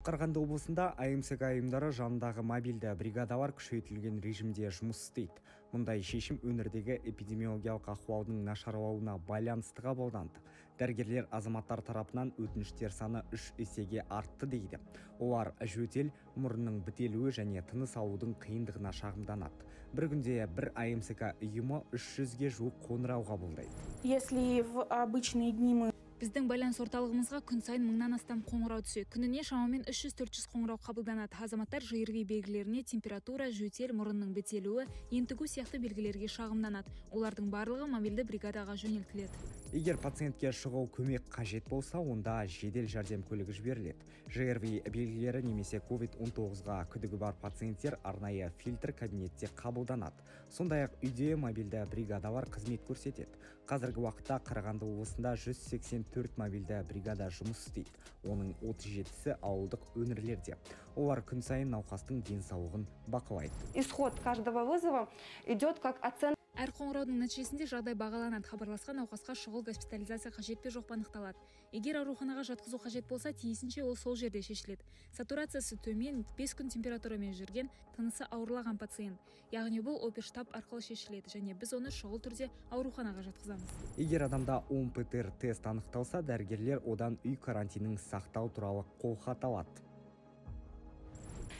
Қарағанды облысында АМСК ұйымдары жанындағы мобильді бригадалар күшейтілген режимде жұмыс істейді. Мұндай шешім өңірдегі эпидемиологиялық ахуалдың нашарлауына байланысты қабылданды. Дәрігерлер азаматтар тарапынан өтініштер саны 3 есеге артты дейді. Олар жөтел, мұрынның бітелуі және тыныс алудың қиындығына шағымданады. Бір күнде бір АМСК ұйымы 300-ге жуық қоңырау қабылдайды. Если в обычные дни мы Біздің байланыс орталығымызға күн сайын мыңнан астам қоңырау түседі. Күніне шамамен 300-400 қоңырау қабылданады. Азаматтар ЖРВИ белгілеріне, температура, жөтел, мұрынның бітелуі, ентігу сияқты белгілерге шағымданады. Олардың барлығы мобильді бригадаға жөнелтіледі. Егер пациентке шұғыл көмек қажет болса, онда жедел жәрдем көлігі жіберіледі. ЖРВИ белгілері немесе COVID-19-ға күдігі бар пациенттер арнайы фильтр кабинетте қабылданады. Сондай-ақ үйде мобильді бригадалар қызмет көрсетеді. Қазіргі уақытта Қарағанды облысында 184 мобильді бригада жұмыс істейді. Оның 37-сі ауылдық өңірлерде. Олар күн сайын науқастың денсаулығын бақылайды. Исход каждого вызова идет как оценка. Әр қоңыраудың нәтижесінде жағдай бағаланады. Хабарласқан науқасқа шұғыл госпитализация қажет пе, жоқ па, анықталады. Егер ауруханаға жатқызу қажет болса, тиісінше ол сол жерде шешіледі. Сатурациясы төмен, 5 күн температурамен жүрген, тынысы ауырлаған пациент. Яғни бұл оперштаб арқылы шешіледі және біз оны шұғыл түрде ауруханаға жатқызамыз. Егер адамда 10 ПТР тест анықталса, дәрігерлер одан үй карантинін сақтау туралы қолхат алады.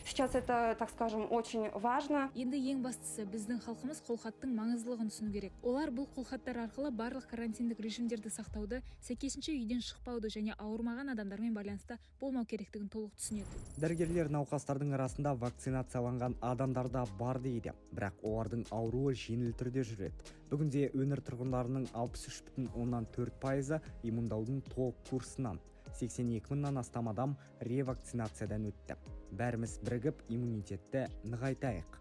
Сейчас это, так скажем, очень важно. Енді ең бастысы, біздің халқымыз қолхаттың маңыздылығын түсіну керек. Олар бұл қолхаттар арқылы барлық карантиндік режимдерді сақтауды, сәйкесінше үйден шықпауды және ауырмаған адамдармен байланыста болмау керектігін толық түсінеді. Дәрігерлер науқастардың арасында вакцинацияланған адамдар да бар дейді. Бірақ олардың ауруы жеңіл түрде жүреді. Бүгінде өңір тұрғындарының 63,4%-ы иммундаудың толық курсынан, 82 мыңнан астам адам ревакцинациядан өтті. Бәріміз бірігіп иммунитетті нығайтайық.